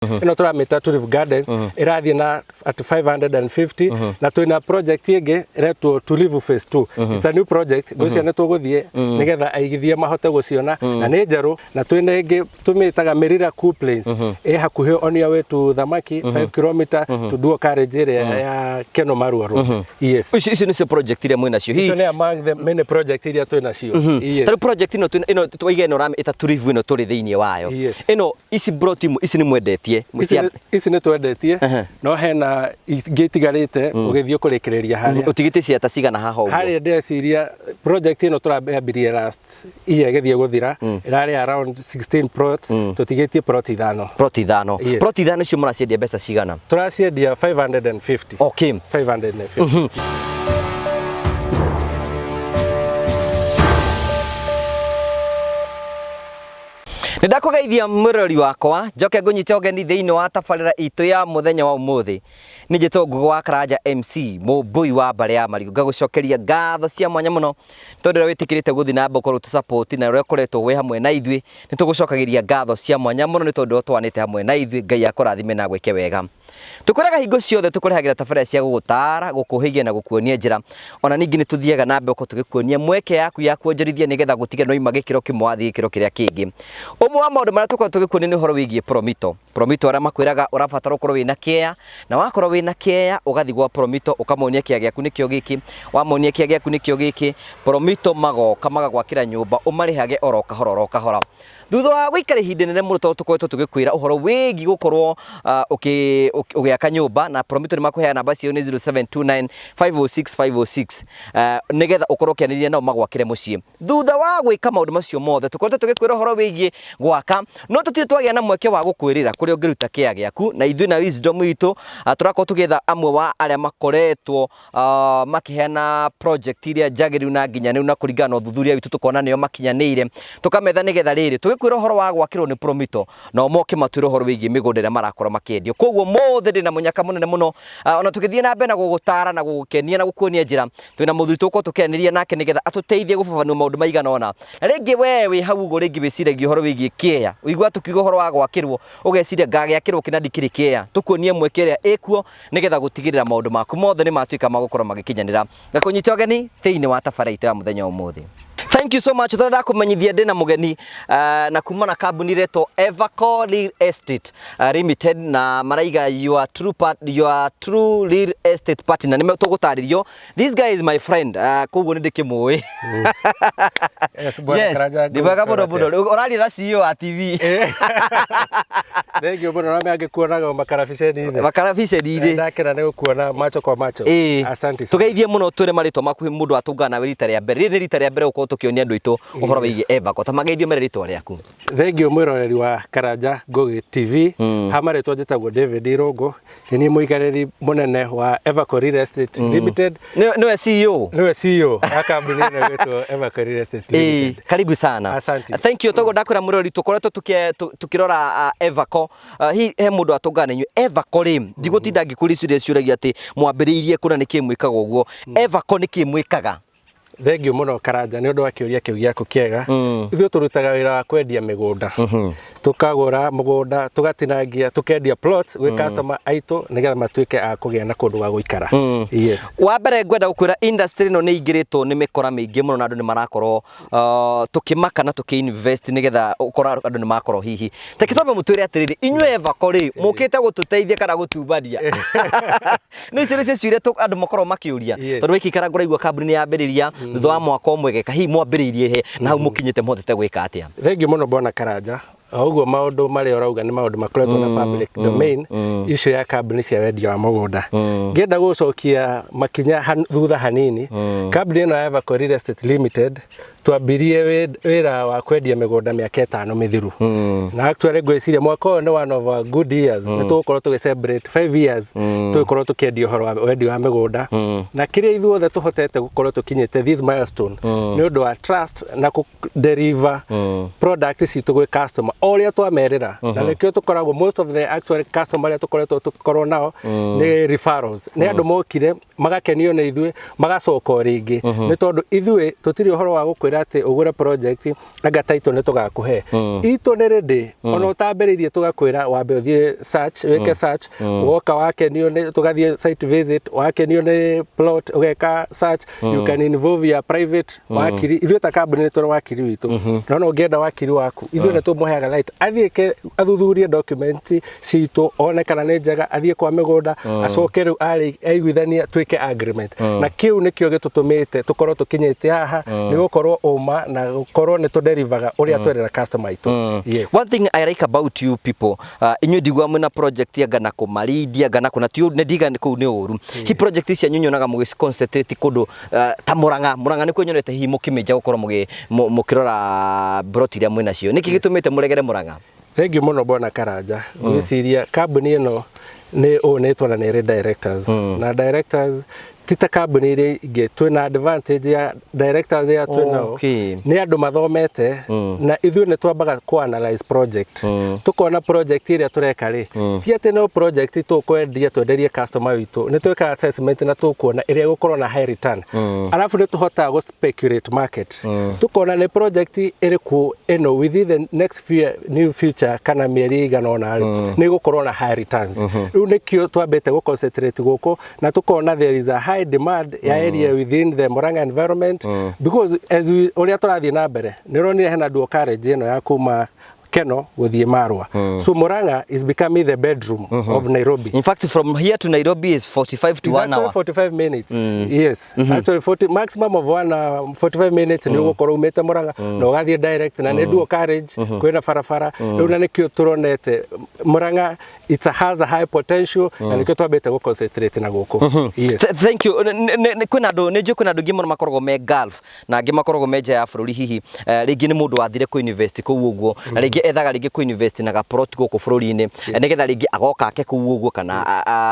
Ĩno tũramĩta Tulivu Gardens, ĩrathiĩ na at 550, na twĩna project ĩngĩ ĩretwo Tulivu Phase 2. It's a new project, ngwĩciria nĩ tũgũthiĩ nĩgetha aigithia mahote gũciona na nĩ njerũ. Na twĩna ĩngĩ tũmĩtaga Merira Cool Plains, ĩ hakuhĩ on your way to Thamaki, 5 km to Duo Carriage ĩrĩa ya Keno Marua Road. Yes. Icio nĩcio project iria mwĩ nacio hihi? Icio nĩ among the many project iria twĩ nacio. Yes. Tarĩu project ĩno ĩno twaiga ĩno ũramĩta Tulivu, ĩno tũrĩ thĩinĩ wayo? Yes. Ĩno ici plot imwe ici nĩ mwendetie? Ici nĩ twendetie, no hena ingĩ itigarĩte ũgĩthiĩ kũrĩkĩrĩria harĩa. Ũtigĩtie ciata cigana haha ũguo? Harĩa ndeciria project ĩno tũrambirie last year ĩgĩthiĩ gũthira ĩrarĩ around 16 plots, tũtigĩtie plot 5. Plot 5? Yes. Plot 5 icio mũraciendia mbeca cigana? Tũraciendia 550. 550. Nĩ ndakũgeithia mwĩroreri wakwa, njoke ngũnyite ũgeni thĩinĩ wa tabarĩra itũ ya mũthenya wa ũmũthĩ. Nĩ njĩtwo Ngũgĩ wa Karanja MC, mũmbũi wa mbarĩ ya Marigũ. Ngagũcokeria ngatho cia mwanya mũno tondũ ũrĩa wĩtĩkĩrĩte gũthiĩ na mbere gũtũ support na ũrĩa ũkoretwo wĩ hamwe na ithuĩ. Nĩ tũgũcokagĩria ngatho cia mwanya mũno nĩ tondũ ũrĩa ũtũanĩte hamwe na ithuĩ. Ngai akũrathime na agwĩke wega. Tũkwĩraga hingo ciothe tũkũrehagĩra tabarĩra cia gũgũtara, gũkũhĩgia na gũkuonia njĩra. Ona ningĩ nĩ tũthiaga na mbere gũkorwo tũgĩkuonia mweke yaku ya kuonjorithia nĩgetha gũtigĩrĩra nĩ wauma gĩkĩro kĩmwe wathiĩ gĩkĩro kĩrĩa kĩngĩ. Ũmwe wa maũndũ marĩa tũkoragwo tũgĩkuonia nĩ ũhoro wĩgiĩ Promito. Promito arĩa makwĩraga ũrabatara ũkorwo wĩna kĩea, na wakorwo wĩna kĩea ũgathiĩ gwa Promito ũkamonia kĩea gĩaku nĩkĩo gĩkĩ, wamonia kĩea gĩaku nĩkĩo gĩkĩ, Promito magoka magagwakĩra nyũmba ũmarĩhage oro kahora oro kahora. Thutha wa gũikara ihinda inene mũno tondũ tũkoretwo tũgĩkwĩra ũhoro wĩgiĩ gũkorwo ũgĩaka nyũmba na Promito, nĩ makũheaga namba ciao nĩ 0729 506 506, nĩgetha ũkorwo ũkĩanĩria nao magwakĩre mũciĩ. Thutha wa gwĩka maũndũ macio mothe tũkoretwo tũgĩkwĩra ũhoro wĩgiĩ gwaka, no tũtirĩ twagĩa na mweke wa gũkwĩrĩra kũrĩa ũngĩruta kĩa gĩaku. Na ithuĩ na wisdom itũ tũrakorwo tũgĩetha amwe wa arĩa makoretwo makĩheana project iria njagĩrĩru na nginyanĩru, na kũringana na ũthuthuria witũ tũkona nĩo makinyanĩire, tũkametha nĩgetha rĩrĩ tũgĩkwĩra ũhoro wa gwakĩrwo nĩ Promito, nao moke matwĩre ũhoro wĩgiĩ mĩgũnda ĩrĩa marakorwo makĩendio. Koguo mũthĩ ndĩna mũnyaka mũnene mũno, ona tũgĩthiĩ na mbere na gũgũtara na gũgũkenia na gũkuonia njĩra, twĩna mũthuri tũgũkorwo tũkĩaranĩria nake nĩgetha atũteithie gũbabanua maũndũ maigana ũna. Na rĩngĩ we wĩ hau ũguo rĩngĩ wĩciragia ũhoro wĩgiĩ kĩea, ũigua tũkiuga ũhoro wa gwakĩrwo ũgeciria ngagĩakĩrwo kĩ na ndikĩrĩ kĩea, tũkuonie mweke ĩrĩa ĩkuo nĩgetha gũtigĩrĩra maũndũ maku mothe nĩ matuĩka ma gũkorwo magĩkinyanĩra. Ngakũnyita ũgeni thĩinĩ wa tabarĩra itũ ya mũthenya wa ũmũthĩ. Thank you so much. Tũrenda kũmenyithia ndĩna mũgeni na kuma na kambuni ĩretwo Everco Real Estate Limited, na maraiga your true part, your true real estate partner. Nĩ tũgũtarĩrio. This guy is my friend, koguo nĩ ndĩkĩmũĩ. Yes, Bwana Karanja, Nĩ mwega mũno mũno. Ũraria na CEO wa TV. Thank you mũno, na angĩkuonaga makarabiceni-inĩ. Makarabiceni-inĩ. Ndakena nĩ gũkuona macho kwa macho. Asante sana. Tũgeithie mũno, twĩre marĩtwa maku mũndũ atũngana nawe rita rĩa mbere. Rĩrĩ nĩ rita rĩa mbere gũkorwo tũkĩonia andũ aitũ ũhoro wĩgiĩ Everco. Ta mageithio mere rĩtwa rĩaku. Thank you mwĩroreri wa Karanja Ngugi TV. Ha marĩtwa njĩtagwo David Irũngũ, nĩ niĩ mũikarĩri mũnene wa Everco Real Estate Limited. Nĩwe CEO? Nĩwe CEO wa kambuni ĩno ĩgwĩtwo Everco Real Estate Limited. Karibu sana. Asante. Thank you. Toguo ndakwĩra mwĩroreri, tũkoretwo tũkĩrora Everco. Hihi he mũndũ atũngana na inyuĩ Everco rĩ, ndigũtinda ngĩkũria ciũria ciũragia atĩ mwambĩrĩirie kũna nĩkĩ mwĩkaga ũguo. Everco nĩkĩ mwĩkaga? Thank you mũno Karanja nĩ ũndũ wa kĩũria kĩu gĩaku kĩega. Ithuĩ tũrutaga wĩra wa kwendia mĩgũnda. Tũkagũra mũgũnda, tũgatinangia, tũkendia plots gwĩ customer aitũ nĩgetha matuĩke a kũgĩa na kũndũ gwa gũikara. Yes. Wa mbere ngwenda gũkwĩra industry ĩno nĩ ingĩrĩtwo nĩ mĩkora mĩingĩ mũno, na andũ nĩ marakorwo tũkĩmaka na tũkĩ-invest nĩgetha ũkora andũ nĩ makorwo hihi. Reke twambe mũtwĩre atĩrĩrĩ, inyuĩ Everco rĩ, mũkĩte gũtũteithia kana gũtumbania? Nĩ icio nĩcio ciũria andũ makoragwo makĩũria. Tondũ waikara ngũraigua kambuni nĩ yambĩrĩria thutha wa mwaka ũmwe geka, hihi mwambĩrĩirie he na hau mũkinyĩte mũhotete gwĩka atĩa? Thank you mũno Bwana Karanja. O ũguo maũndũ marĩa ũrauga nĩ maũndũ makoretwo na public domain, icio ya kambuni cia wendia wa mũgũnda. Ngĩenda gũcokia makinya thutha hanini, kambuni ĩno ya Everco Real Estate Limited twambirie wĩra wa kwendia mĩgũnda mĩaka 5 mĩthiru. Na actually ngwĩciria mwaka ũyũ nĩ one of our good years, nĩ tũgũkorwo tũgĩ celebrate 5 years tũgĩkorwo tũkĩendia ũhoro wa wendia wa mĩgũnda. Na kĩrĩa ithuothe tũhotete gũkorwo tũkinyĩte this milestone nĩ ũndũ wa trust na kũ deliver product citũ gwĩ customer o ũrĩa twamerĩra. Na nĩkĩo tũkoragwo most of the actual customer arĩa tũkoretwo tũkorwo nao nĩ referrals, nĩ andũ mokire magakenio nĩ ithuĩ magacoka o rĩngĩ, nĩ tondũ ithuĩ tũtirĩ ũhoro wa gũkwĩra tũkwĩraga atĩ ũgũre project anga title nĩ tũgakũhe. Itũ nĩ ready, ona ũtambĩrĩirie tũgakwĩra wambe ũthiĩ search, wĩke search, woka wakenio nĩ tũgathiĩ site visit, wakenio nĩ plot ũgeka search, you can involve your private wakiri. Ithuĩ ta kambuni nĩ tũrĩ wakiri witũ, no no ũngĩenda wakiri waku, ithuĩ nĩ tũmũheaga right athiĩ ke athuthurie document citũ, one kana nĩ njega, athiĩ kwa mĩgũnda, acoke rĩu arĩ aiguithania twĩke agreement. Na kĩu nĩkĩo gĩtũtũmĩte tũkorwo tũkinyĩte haha, nĩ gũkorwo ũma na gũkorwo nĩ tũderivaga ũrĩa twerera customer aitũ. Yes. One thing I like about you people, inyuĩ ndigua mwĩna project ya ngana kũmarindia ngana kũna ti nĩ ndiga kũu nĩ ũru. Hi project cianyu nyonaga mũgĩ concentrate kũndũ ta Murang'a. Murang'a nĩkuo nyonete hihi mũkĩmĩnja gũkorwo mũkĩrora plot iria mwĩnacio. Nĩkĩ gĩtũmĩte mũregere Murang'a? Thank you mũno, bwana Karanja. Ngwĩciria kambuni ĩno nĩ ũnĩtwo na nĩ ĩrĩ directors, na directors ti ta kambuni iria ingĩ, twĩna advantage ya directors ĩrĩa twĩ nao nĩ andũ mathomete, na ithuĩ nĩ twambaga kũ analyze project, tukona project ĩrĩa tũreka rĩ, ti atĩ no project tũkwendia twenderie customer witũ, nĩ twĩkaga assessment na tũkuona ĩrĩa ĩgũkorwo na high return, arabu nĩ tũhotaga gũ speculate market, tukona nĩ project ĩrĩkũ ĩno within the next few new future kana mĩeri ĩigana ũna rĩ, nĩ ĩgũkorwo na high returns. Rĩu nĩkĩo twambĩte gũ concentrate gũkũ na tukona there is a high demand ya area within the Murang'a environment, because as we ũrĩa tũrathiĩ na mbere, nĩ ũronire hena dual carriage ĩno ya kuma Keno gũthiĩ Marwa, so Murang'a is becoming the bedroom of Nairobi. In fact, from here to Nairobi is 45 to It's 1 actually hour. 45 minutes. Yes. Actually 40, maximum of 1 45 minutes nĩ ũgũkorwo umĩte Murang'a na ũgathiĩ direct, na nĩ dual carriage, kwĩna barabara rĩu, na nĩkĩo tũronete Murang'a it's a, has a high potential, na nĩkĩo twambĩte gũ concentrate na gũkũ. Yes. Thank you. Kwĩna andũ, nĩ njũĩ kwĩna andũ aingĩ mũno makoragwo me Gulf na angĩ makoragwo me nja ya bũrũri, hihi rĩngĩ nĩ mũndũ wathire kũ invest kũu ũguo, na rĩngĩ ethaga rĩngĩ kũ invest na gaplot gũkũ bũrũri-inĩ, nĩgetha rĩngĩ agoka ake kũu ũguo kana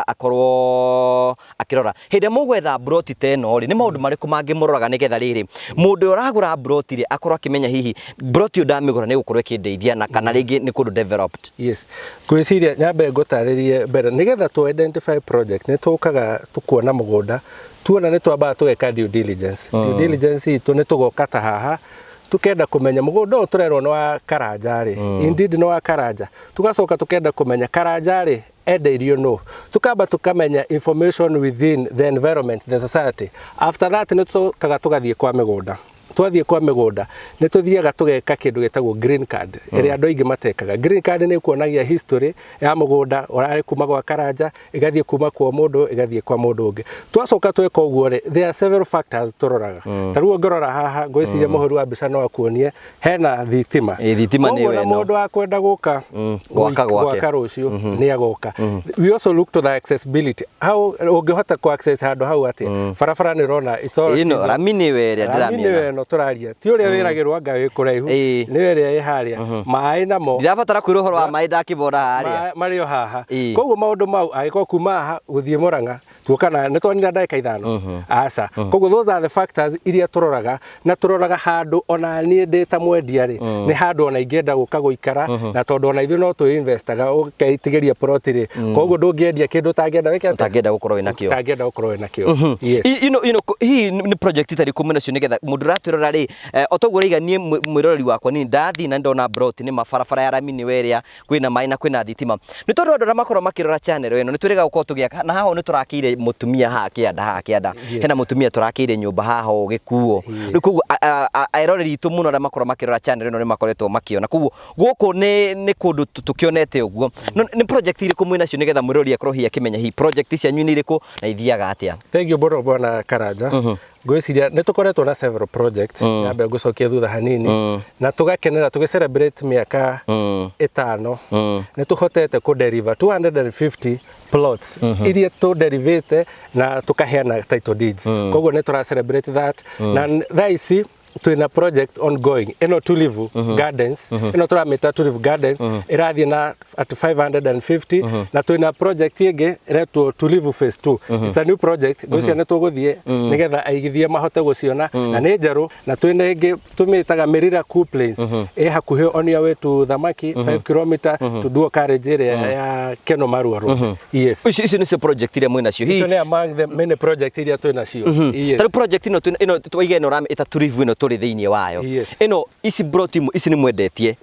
akorwo akĩrora. Hĩndĩ ĩrĩa mũgwetha plot ta ĩno rĩ, nĩ maũndũ marĩkũ mangĩ mũroraga nĩgetha rĩrĩ mũndũ ũrĩa ũragũra plot rĩ akorwo akĩmenya hihi plot ĩyo ndamĩgũra nĩ gũkorwo ĩkĩndeithia, na kana rĩngĩ nĩ kũndũ developed? Yes. Ngwĩciria nyambe ngũtarĩrie mbere, nĩgetha tũ identify project nĩ tũkaga tũkuona mũgũnda, tuona nĩ twambaga tũgeka due diligence. Due diligence itũ nĩ tũgoka ta haha, tukenda kũmenya mũgũnda ũyũ tũrerwo nĩ wa Karanja rĩ, indeed nĩ wa Karanja? Tugacoka tukenda kũmenya Karanja rĩ endeirio nũ, tukamba tukamenya information within the environment, the society. After that nĩ tũcokaga tũgathiĩ kwa mĩgũnda. Twathiĩ kwa mĩgũnda nĩ tũthiaga tũgeka kĩndũ gĩtagwo green card, ĩrĩa andũ aingĩ matekaga. Green card nĩ kuonagia history ya mũgũnda ũrarĩ kuma gwa Karanja, ĩgathiĩ kuma kwa mũndũ, ĩgathiĩ kwa mũndũ ũngĩ. Twacoka tweka ũguo rĩ, there are several factors tũroraga. Ta rĩu ũngĩrora haha, ngwĩciria mũhũri wa mbica no akuonie hena thitima. Ĩ, thitima. Koguo nĩyo na ĩno. Mũndũ wa kwenda gũka Gwaka gwake. Gwaka rũciũ nĩ agoka. We also look to the accessibility, how ũngĩhota ku access handũ hau atĩa, barabara nĩ ũrona it's all Ĩno season. rami nĩwe ĩrĩa Rami nĩyo ndĩramĩona. Ĩno tũraria ti ũrĩa wĩragĩrwo anga wĩ kũraihu, nĩyo ĩrĩa ĩ harĩa, maĩ namo. Ndirabatara kwĩrwo ũhoro wa maĩ, ndakĩbora harĩa. Marĩ o haha. Koguo maũndũ mau, angĩkorwo kuma haha gũthiĩ Mũrang'a tuoka na nĩ twanina ndagĩka 5, aca. Koguo those are the factors iria tũroraga, na tũroraga handũ ona niĩ ndĩ ta mwendia rĩ, nĩ handũ ona ingĩenda gũka gũikara, na tondũ ona ithuĩ no twĩ investaga ũkeitigĩria plot rĩ, koguo ndũngĩendia kĩndũ ũtangĩenda wĩke atĩa? Ũtangĩenda gũkorwo wĩna kĩo. Ũtangĩenda gũkorwo wĩna kĩo, yes. Hihi nĩ project ta ĩrĩkũ mwĩnacio nĩgetha mũndũ ũratwĩrora rĩ, o toguo ũraiga, niĩ mwĩroreri wakwa, niĩ ndathiĩ na ndona plot nĩ ma barabara ya rami nĩwe ĩrĩa kwĩna maĩ na kwĩna thitima, nĩ tondũ andũ arĩa makoragwo makĩrora channel ĩno nĩ twĩrĩga gũkorwo tũgĩaka, na haha ũũ nĩ tũrakĩire mũtumia haha kĩanda, haha kĩanda hena mũtumia tũrakĩire nyũmba haha ũũ gĩkuo. Rĩu koguo eroreri itũ mũno arĩa makoragwo makĩrora channel ĩno nĩ makoretwo makĩona, koguo gũkũ nĩ kũndũ tũkĩonete ũguo. No nĩ project irĩkũ mwĩnacio nĩgetha mwĩroreri akorwo hihi akĩmenya hihi project cianyu nĩ irĩkũ na ithiaga atĩa? Thank you mũno, bwana Karanja. Ngwĩciria nĩ tũkoretwo na several projects. Nyambe ngũcokie thutha hanini, na tũgakenera tũgĩ celebrate mĩaka 5, nĩ tũhotete kũ deliver 250 plots iria tũ derivate na tũkaheana title deeds. Koguo nĩ tũra celebrate that, na thaa ici twĩna project ongoing ĩno Tulivu Gardens, ĩno tũramĩta Tulivu Gardens, ĩrathiĩ na at 550, na twĩna project ĩngĩ ĩretwo Tulivu Phase 2. It's a new project, ngwĩciria nĩ tũgũthiĩ nĩgetha aigithia mahote gũciona, na nĩ njerũ. Na twĩna ĩngĩ tũmĩtaga Merira Cool Plains, ĩ hakuhĩ on your way to Thamaki, 5 km to dual carriage ĩrĩa ya Keno Marua Road, yes. Icio nĩcio project iria mwĩnacio hihi? Icio nĩ among the many project iria twĩ nacio, yes. Tarĩu project ĩno twĩna- ĩno twaiga ĩno ũramĩta Tulivu ĩno tũrĩ. tũrĩ thĩinĩ wayo. Yes. Ĩno ici broti ici nĩ mwendetie?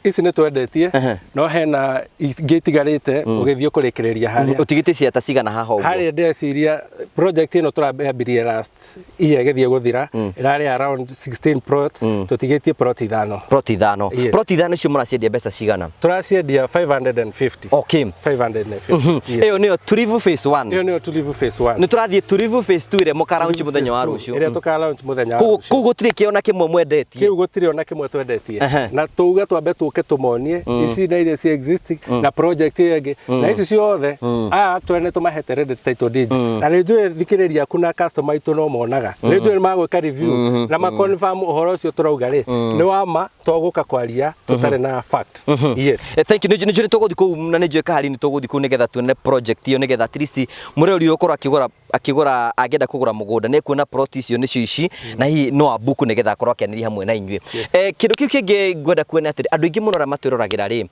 Ici nĩ twendetie, no hena ingĩ itigarĩte ũgĩthiĩ kũrĩkĩrĩria harĩa. Ũtigĩte ciata cigana haha ũguo? Harĩa ndeciria project ĩno tũrambirie last year ĩgĩthiĩ gũthira ĩrarĩ around 16 plots, tũtigĩtie plot 5. Plot 5. Yes. Plot 5 icio mũraciendia mbeca cigana? Tũraciendia 550. 550, yes. Ĩyo nĩyo Tulivu phase 1. Ĩyo nĩyo Tulivu phase 1. Nĩ tũrathiĩ Tulivu phase 2 ĩrĩa mũkaraunch mũthenya wa rũciũ. Ĩrĩa tũkalaunch mũthenya wa Kũu rũciũ. Kũu gũtirĩ kĩo na kĩmwe mwendetie? Kĩu gũtirĩ ona kĩmwe twendetie. Ehe. Na tuge twambe tũke tũmonie ici na iria ci existing na project ĩyo ĩngĩ na ici ciothe, aya twene tũmahete ready title deeds, na nĩ njũĩ thikĩrĩria aku na customer aitũ no monaga, nĩ njũĩ nĩ magwĩka review na ma confirm ũhoro ũcio tũrauga rĩ nĩ wa ma, togũka kwaria tũtarĩ na fact. Yes. Thank you. Nĩ njũĩ nĩ tũgũthiĩ kũu na nĩ njũĩ kahari nĩ tũgũthiĩ kũu nĩgetha tuone project ĩyo, nĩgetha at least mũrori ũyũ ũkorwo akĩgũra angĩenda kũgũra mũgũnda nĩ ekuona plot icio nĩcio ici, na hihi no ambuku nĩgetha akorwo akĩanĩria hamwe na inyuĩ. Kĩndũ kĩu kĩngĩ ngwenda kuona atĩrĩ, andũ aingĩ mũno arĩa matwĩroragĩra rĩ,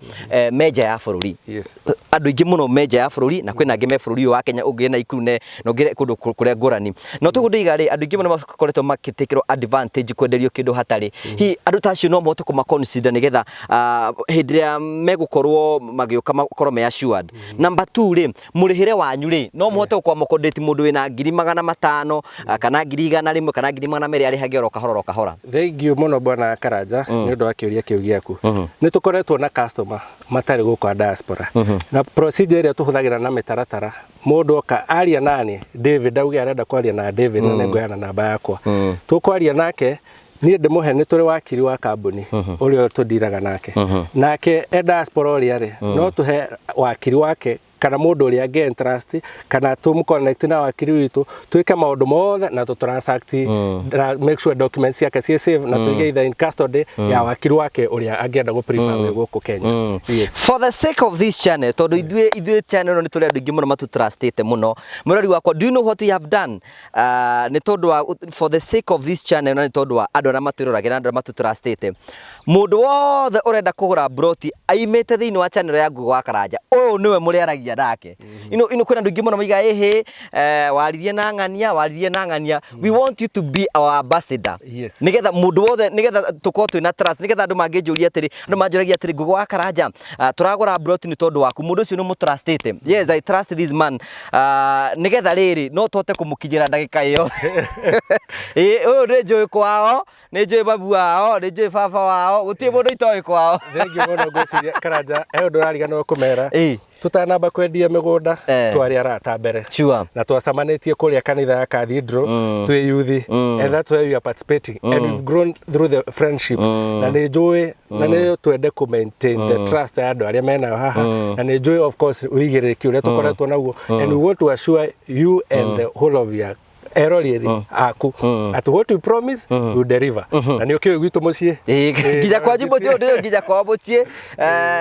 me nja ya bũrũri. Andũ aingĩ mũno me nja ya bũrũri, na kwĩna angĩ me bũrũri ũyũ wa Kenya, ũngĩ na Ikuru na ũngĩ kũndũ kũrĩa ngũrani. No tũguo ndĩiga rĩ, andũ aingĩ mũno makoretwo magĩtĩkĩrwo advantage kwenderio kĩndũ hatarĩ. Hihi andũ ta acio no mahote kũma consider nĩgetha hĩndĩ ĩrĩa megũkorwo magĩũka makorwo me assured? Number 2 rĩ, mũrĩhĩre wanyu rĩ, no mũhote gũkorwo accommodate mũndũ wĩna 500,000 kana 100,000 kana 200,000 arĩhage oro kahora oro kahora? Thank you mũno, bwana Karanja, nĩ ũndũ wa kĩũria kĩu gĩaku. Nĩ tũkoretwo na customer matarĩ gũkũ a diaspora, na procedure ĩrĩa tũhũthagĩra na mĩtaratara, mũndũ oka aria nani David, auge arenda kwaria na David, na nĩngũheana namba yakwa, tũkwaria nake, niĩ ndĩmũhe, nĩ tũrĩ wakiri wa kambuni ũrĩa tũndiraga nake, nake e diaspora ũrĩa rĩ, no tũhe wakiri wake kana mũndũ ũrĩa angĩ entrust kana tũmũ connect na wakiri witũ, twĩke maũndũ mothe na tũ transact na make sure documents ciake ciĩ safe na tũige either in custody ya wakiri wake ũrĩa angĩenda gũ prefer wĩ gũkũ Kenya. Yes. For the sake of this channel, tondũ ithuĩ channel ĩno nĩ tũrĩ andũ aingĩ mũno matũtrustĩte mũno, mũrori wakwa, do you know what we have done? Nĩ tondũ wa for the sake of this channel na nĩ tondũ wa andũ arĩa matwĩroragĩra na andũ arĩa matũtrustĩte, mũndũ wothe ũrenda kũgũra broti aimĩte thĩinĩ wa channel ya Ngugi wa Karanja, ũyũ nĩwe mũrĩaragia nake. Ino kwĩna andũ aingĩ mũno maigaga ĩhĩ, waririe na ng'ania, waririe na ng'ania. We want you to be our ambassador nĩgetha mũndũ wothe, nĩgetha tũkorwo twĩna trust, nĩgetha andũ mangĩnjũria atĩrĩ, andũ manjũragia atĩrĩ, "Ngugi wa Karanja, tũragũra broti nĩ tondũ waku, mũndũ ũcio nĩ mũtrustĩte?" Yes, I trust this man, nĩgetha rĩrĩ no tũhote kũmũkinyĩra ndagĩka ĩyo. Ĩ ũyũ nĩ njũĩ kwao, nĩ njũĩ babu wao, nĩ njũĩ baba wao, gũtirĩ mũndũ itoĩ kwao. Thank you mũno. Ngwĩciria Karanja he ũndũ ũrariganĩrwo kũmera. Ĩ. Tũtanamba kwendia mĩgũnda, twarĩ arata mbere na twacemanĩtie kũrĩa kanitha ya Cathedral twĩ youth, and that's why we are participating and we've grown through the friendship, na nĩ njũĩ na nĩ twende kũ maintain the trust ya andũ arĩa menayo haha, na nĩ njũĩ of course ũigĩrĩrĩki ũrĩa tũkoretwo naguo, and we want to assure you and the whole of your eroreri aku at what we promise we deliver, na nĩ ũkĩũĩ gwitũ mũciĩ. Ĩ, nginya kwanyu mũciĩ, ũndũ ũyũ nginya kwao mũciĩ,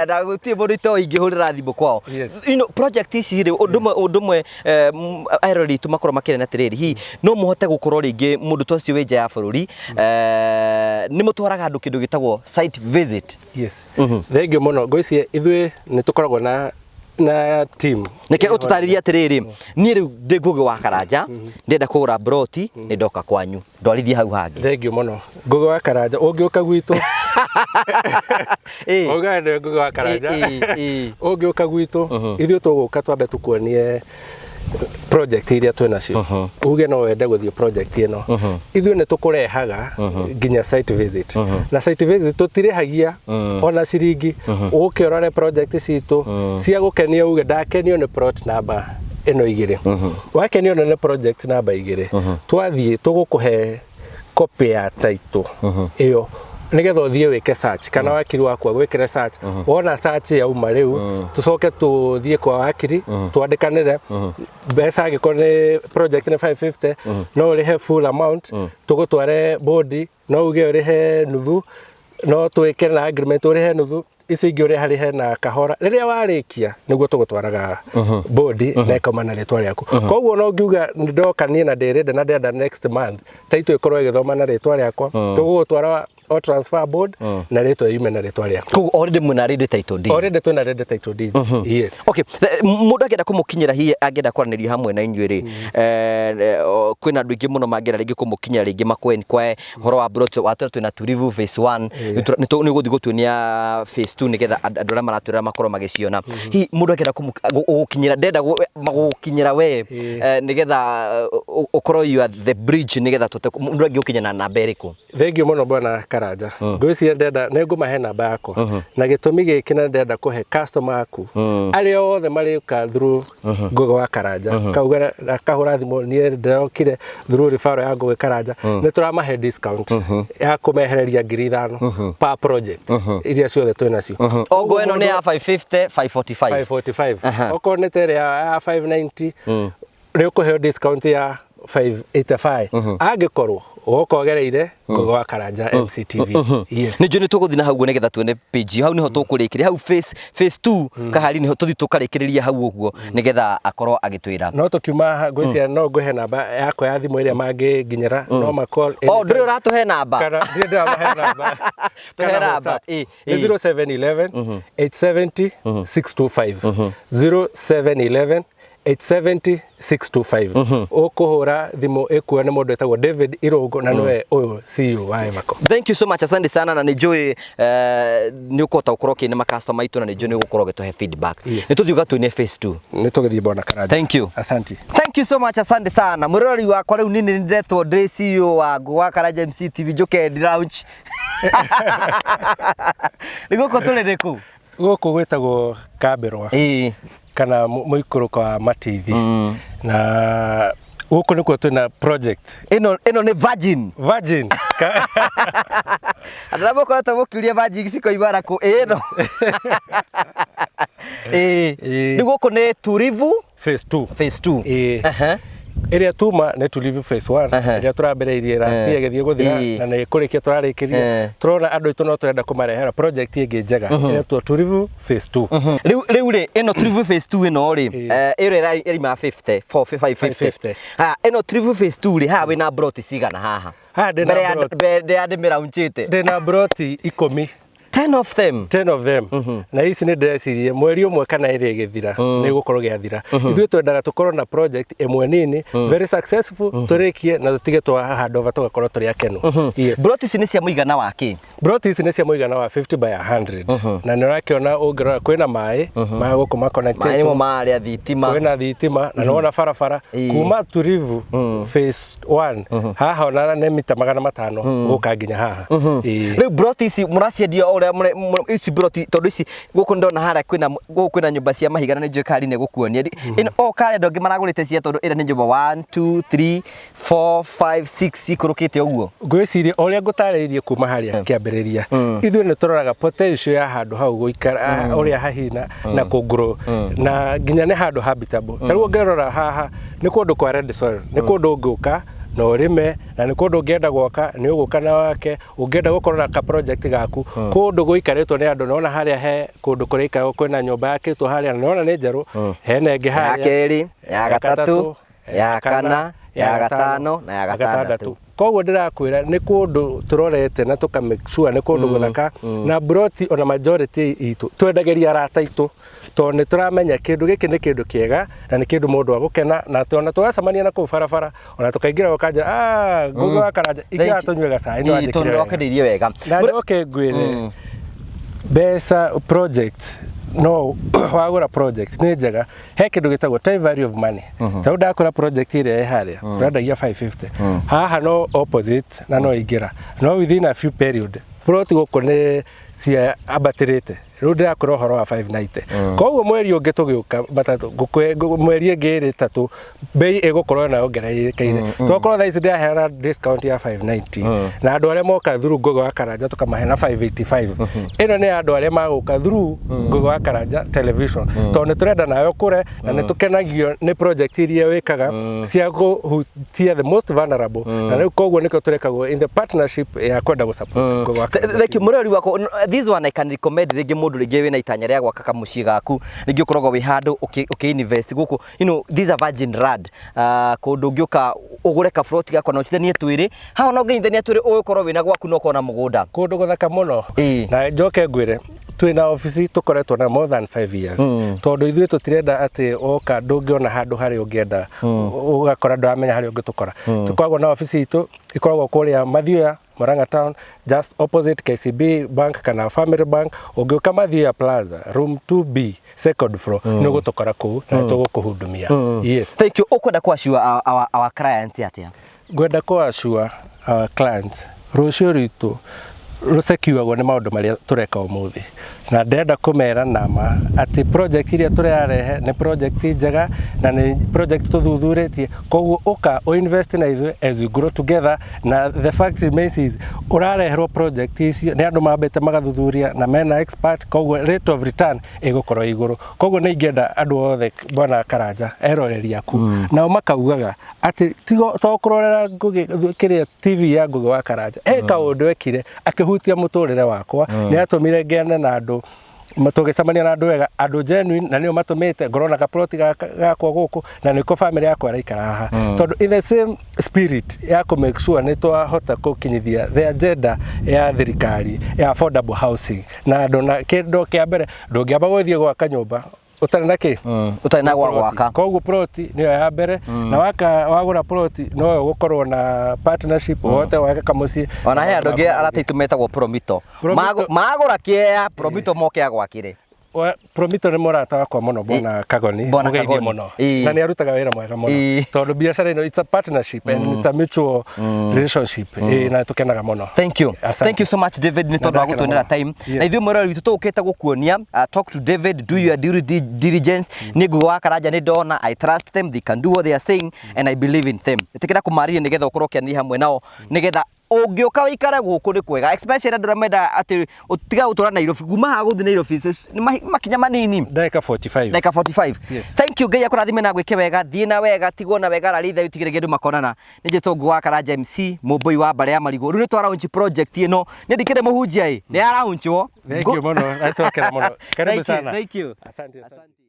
na gũtirĩ mũndũ itoĩ ingĩhũrĩra thimũ kwao. Project ici rĩ, ũndũ ũmwe eroreri aitũ makorwo makĩrena atĩrĩrĩ, hihi no mũhote gũkorwo rĩngĩ mũndũ ta ũcio wĩ nja ya bũrũri, nĩ mũtwaraga andũ kĩndũ gĩtagwo site visit? Yes, thank you mũno. Ngwĩciria ithuĩ nĩ tũkoragwo na team. Nĩke ũtũtarĩrie atĩrĩrĩ, niĩ rĩu ndĩ Ngugi wa Karanja, ndĩrenda kũgũra broti, nĩ ndoka kwanyu, ndwarithie hau hangĩ. Thank you mũno, Ngugi wa Karanja. Ũngĩũka gwitũ, uga nĩ Ngugi wa Karanja, ũngĩũka gwitũ, ithuĩ tũgũka twambe tũkuonie project iria twĩ nacio, uge no wende gũthiĩ project ĩno, ithuĩ nĩ tũkũrehaga nginya site visit, na site visit tũtirĩhagia ona ciringi. Ũke ũrore project citũ cia gũkenia, uge ndakenio nĩ plot number ĩno 2. Wakenio nĩ project number 2, twathiĩ tũgũkũhe copy ya title ĩyo nigetha ũthiĩ wĩke search kana wakiri waku agwĩkĩre search. Wona search yauma, rĩu tũcoke tũthiĩ kwa wakiri twandĩkanĩre mbeca. Angĩkorwo nĩ project nĩ 550, no ũrĩhe full amount, tũgũtware bodi, no uge ũrĩhe nuthu, no twĩke na agreement ũrĩhe nuthu, icio ingĩ ũrĩharĩhe na kahora rĩrĩa warĩkia, nĩguo tũgũtwaraga bodi na ĩkauma na rĩtwa rĩaku. Koguo no ngiuga ndoka niĩ na ndĩrĩnda na ndĩrenda next month title ĩkorwo ĩgĩthoma na rĩtwa rĩakwa, tũgũgũtwara. o transfer board na rĩtwa yume na rĩtwa rĩaku. Koguo already mwĩna ready title deed. Already twĩna ready title deeds. Yes. Okay, mũndũ angĩenda kũmũkinyĩra, hihi angĩenda kwaranĩria hamwe na inyuĩ rĩ, kwĩna andũ aingĩ mũno mangĩenda rĩngĩ kũmũkinyĩra, rĩngĩ makwe inquire ũhoro wa plot watwĩra twĩna Tulivu phase 1, nĩ ũgũthiĩ gũtuonia phase 2 nĩgetha andũ arĩa maratwĩra makorwo magĩciona. Hihi mũndũ angĩenda gũgũkinyĩra, ndenda gũgũkinyĩra we, nĩgetha ũkorwo you are the bridge, nĩgetha tũhote mũndũ angĩgũkinya na namba ĩrĩkũ? Thengiũ mũno, bwana Karanja. Ngwĩciria ndenda nĩ ngũmahe namba yakwa na gĩtũmi gĩkĩ, na ndĩrenda kũhe customer aku arĩa othe marĩũka through Ngũgĩ wa Karanja, kauga kahũra thimũ, niĩ ndĩrokire through referral ya Ngũgĩ Karanja, nĩ tũramahe discount ya kũmehereria 5,000 per project iria ciothe twĩ nacio. Ogo ĩno nĩ ya 550 545. 545. Okorwo nĩ ta ĩrĩa ya 590, nĩ ũkũheo discount ya 585 angĩkorwo woka ũgereire Ngũgĩ wa Karanja MCTV. Yes. Nĩ njũĩ nĩ tũgũthiĩ na hau ũguo nĩgetha tuone page hau nĩho tũkũrĩkĩria hau phase 2 kahari, nĩho tũthiĩ tũkarĩkĩrĩria hau ũguo nĩgetha akorwo agĩtwĩra. No tũkiuma haha, ngwĩciria no ngũhe namba yakwa ya thimũ ĩrĩa mangĩnginyĩra, no ma call. O ndũrĩ ũratũhe namba? Kana ndirĩ ndĩramahe namba. Tũhe Kana namba, WhatsApp. Nĩ 0711 870 625, 0711 870 625. Ũkũhũra thimũ ĩkuo nĩ mũndũ wĩtagwo David Irũngũ, na nĩwe ũyũ CEO wa Everco. Thank you so much, asante sana, na nĩ njũĩ nĩ ũkũhota gũkorwo ũkĩnĩ makastoma aitũ, na nĩ njũĩ nĩ ũgũkorwo ũgĩtũhe feedback. Yes. Nĩ tũthiĩ ũgatuonie phase 2. Nĩ tũgĩthiĩ, bwana Karanja. Thank you. Asante. Thank you so much, asante sana. Mwĩroreri wakwa, rĩu nini ndetwo ndĩ CEO wa Ngũgĩ wa Karanja MCTV njũke ndi launch. Nĩ gũkũ tũrĩ nĩkũ? Gũkũ gwĩtagwo Kambĩrwa kana mũikũrũko wa Matithi, na gũkũ nĩkuo twĩna project. Ĩno nĩ Virgin. Virgin. Andũ arĩa mũkoretwo mũkĩũria Virgin cikoimara kũ, ĩno. Rĩu gũkũ nĩ Tulivu phase 2. Phase 2. Ĩĩ. Ĩrĩa tuma nĩ Tulivu phase 1, ĩrĩa tũrambĩrĩirie last year ĩgĩthiĩ gũthira, na nĩ kũrĩkia tũrarĩkĩria. Tũrona andũ aitũ no tũrenda kũmarehera project ĩngĩ njega ĩretwo Tulivu phase 2. Rĩu rĩ, ĩno Tulivu phase 2 ĩno rĩ, ĩrĩa ĩraima 50 4 550. 550. Ha, ĩno Tulivu phase 2 rĩ, haha wĩna plot cigana haha? Haha ndĩna Mbere ya plot- mbere ya ndĩmĩraunchĩte. Ndĩna broti 10. 10 of them. 10 of them. Na ici nĩ ndĩrecirie mweri ũmwe kana ĩrĩ ĩgĩthira nĩ gũkorwo gĩathira. Ithuĩ twendaga tũkorwo na project ĩmwe nini very successful, tũrĩkie na tũtige twa handover, tũgakorwo tũrĩ akenu. Yes. Plot ici nĩ cia mũigana wa kĩ? Broti ici nĩ cia mũigana wa 50 by 100, na nĩ ũrakĩona ũngĩrora kwĩna maĩ ma gũkũ Maĩ nĩmo makonectĩtwo, marĩa thitima. Kwĩna thitima, na nĩwona barabara kuma Tulivu phase 1 haha ona nĩ mita 500 gũka nginya haha. Ĩĩ. Rĩu broti ici mũraciendia o ũrĩa ici broti, tondũ ici gũkũ ndona harĩa kwĩna gũkũ kwĩna nyũmba cia mahiga, na nĩ njũĩ kari nĩ gũkuonia. Ĩno o karĩa andũ angĩ maragũrĩte cia, tondũ ĩrĩa nĩ nyũmba 1 2 3 4 5 6 ikũrũkĩte ũguo. Ngwĩciria o ũrĩa ngũtarĩirie kuma harĩa kĩambĩrĩria, ithuĩ nĩ tũroraga potential ya handũ hau gũikara, ũrĩa hahina na kũngũrũ, na nginya nĩ handũ habitable. Ta rĩu ũngĩrora haha nĩ kũndũ kwa red soil, nĩ kũndũ ũngĩũka na ũrĩme, na nĩ kũndũ ũngĩenda gwaka nĩ ũgũka na wake, ũngĩenda gũkorwo na ka project gaku, kũndũ gũikarĩtwo nĩ andũ. Nona harĩa he kũndũ kũraikarwo, kwĩna nyũmba yakĩtwo harĩa na nona nĩ njerũ, hena ĩngĩ Ya harĩa. Kerĩ, ya gatatũ, ya kana, ya gatano na ya gatandatũ. Koguo ndĩrakwĩra nĩ kũndũ tũrorete na tũka make sure nĩ kũndũ gũthaka, na broti ona majority itũ twendagĩria arata aitũ, tondũ nĩ tũramenya kĩndũ gĩkĩ nĩ kĩndũ kĩega na nĩ kĩndũ mũndũ agũkena, na ona twacemania na kũu barabara, ona tũkaingĩra ũkanjĩra, "Ah, Ngũgĩ wa Karanja, ingĩra tũnyue gacai, nĩ Ĩĩ, wanjĩkire tondũ wega." wakendeirie wega. Na njoke ngwĩre, mbeca project no wagũra project nĩ njega, he kĩndũ gĩtagwo time value of money. Ta rĩu ndakũra project ĩrĩa ĩ harĩa tũrendagia 550 haha, no opposite na no ingĩra no within a few period plot gũkũ nĩ cia ambatĩrĩte. Rĩu ndĩrakũra ũhoro wa 590, koguo mweri ũngĩ tũgĩũka matatũ mweri ĩngĩ ĩrĩ ĩtatũ, bei ĩgũkorwo na yongererekeire. Tokorwo thaa ici ndĩraheana discount ya 590, na andũ arĩa moka through Ngũgĩ wa Karanja tũkamahe na 585. Ĩno nĩ ya andũ arĩa magũka through Ngũgĩ wa Karanja television, tondũ nĩ tũrenda nawe ũkũre, na nĩ tũkenagio nĩ project iria wĩkaga cia kũhutia the most vulnerable, na rĩu koguo nĩkĩo tũrekagwo in the partnership ya kwenda gũ support Ngũgĩ wa Karanja. Thank you, mũrori wakwa. This one I can recommend rĩngĩ mũndũ rĩngĩ wĩna itanya rĩa gwaka kamũciĩ gaku, rĩngĩ ũkoragwo wĩ handũ ũkĩ invest gũkũ, this a virgin land, kũndũ ũngĩũka. Ũgũre kaburoti gakwa na ũnyitithanie twĩrĩ haha, ona ũngĩnyitithania twĩrĩ ũgũkorwo wĩna gwaku na ũkorwo na mũgũnda. Kũndũ gũthaka mũno. Na njoke ngwĩre, twĩna obici tũkoretwo na more than 5 years, tondũ ithuĩ tũtirenda atĩ woka ndũngĩona handũ harĩa ũngĩenda, ũgakora ndũramenya harĩa ũngĩtũkora. Tũkoragwo na obici itũ ĩkoragwo kũrĩa Mathioya, Murang'a Town, just opposite KCB Bank kana Family Bank. Ũngĩũka Mathioya Plaza, room 2B, second floor, nĩ ũgũtũkora kũu na nĩ tũgũkũhudumia. Yes. Thank you. Ũkwenda kũ assure our clients atĩa? Ngwenda kũ assure our clients, rũciũ rwitũ rũsecuagwo nĩ maũndũ marĩa tũreka ũmũthĩ, na ndĩrenda kũmera nama atĩ project iria tũrarehe nĩ project njega na nĩ project tũthuthurĩtie. Koguo ũka ũinvest na ithuĩ as we grow together. Na the fact remains is ũrareherwo project icio nĩ andũ mambĩte magathuthuria na mena expert, koguo rate of return ĩgũkorwo igũrũ. Koguo nĩ ingĩenda andũ othe, bwana Karanja, eroreri aku, nao makaugaga atĩ tigo to kũrorera Ngũgĩ kĩrĩa TV ya Ngũgĩ wa Karanja, he kaũndũ ekire akĩhutia mũtũrĩre wakwa, nĩ atũmire ngene na andũ tũgĩcemania na andũ ega, andũ genuine, na nĩo matũmĩte ngorwo na kaploti gakwa gũkũ, na nĩko family yakwa ĩraikara haha, tondũ in the same spirit ya kũ make sure nĩ twahota gũkinyithia the agenda ya thirikari ya affordable housing na andũ. Na kĩndũ kĩa mbere, ndũngĩamba gũthiĩ gwaka nyũmba ũtarĩ na kĩ? Ũtarĩ na gwa gwaka. Koguo ploti nĩyo ya mbere, na waka wagũra ploti noyo ũgũkorwo na partnership, ũhote gwaka kamũciĩ. Ona he andũ angĩ arata aitũ metagwo Promito. Promito. Magũra kĩea Promito moke agwakĩre. Promito nĩ mũrata wakwa mũno, bwana Kagoni. Bwana Mũgeithie Kagoni. mũno. Na nĩ arutaga wĩra mwega mũno, tondũ biacara ĩno, it's a partnership and it's a mutual relationship. Ĩĩ, na tũkenaga mũno. Thank you. Asante. Thank you so much, David, nĩ tondũ wa ndakena gũtuonera mũno. time. Na ithuĩ mwĩrori witũ tũũkĩte gũkuonia, talk to David, do your due diligence. Nĩ Ngũgĩ wa Karanja, nĩ ndona, I trust them, they can do what they are saying and I believe in them. Ĩtĩkĩra kũmarĩria nĩgetha ũkorwo ũkĩaranĩria hamwe nao, nĩgetha ũngĩũka ũikare gũkũ nĩ kwega, especially andũ arĩa menda atĩ ũtiga gũtũra Nairobi. Kuma haha gũthiĩ Nairobi nĩ makinya manini. Ndagĩka 45. Ndagĩka 45. Yes. Thank you. Ngai akũrathime na gwĩke wega. Thiĩ na wega, tigwo na wega, raria ithayu tigĩrĩrie andũ makonana. Nĩ njĩtwo Ngũgĩ wa Karanja MC, mũmbũi wa mbarĩ ya marigũ. Rĩu nĩ twa launch project ĩno. Nĩ ndikĩrĩ mũhunjia ĩ, nĩ ya launchwo. Thank you mũno, na twakena mũno. Karibu Thank you, sana. thank you. Asante, asante.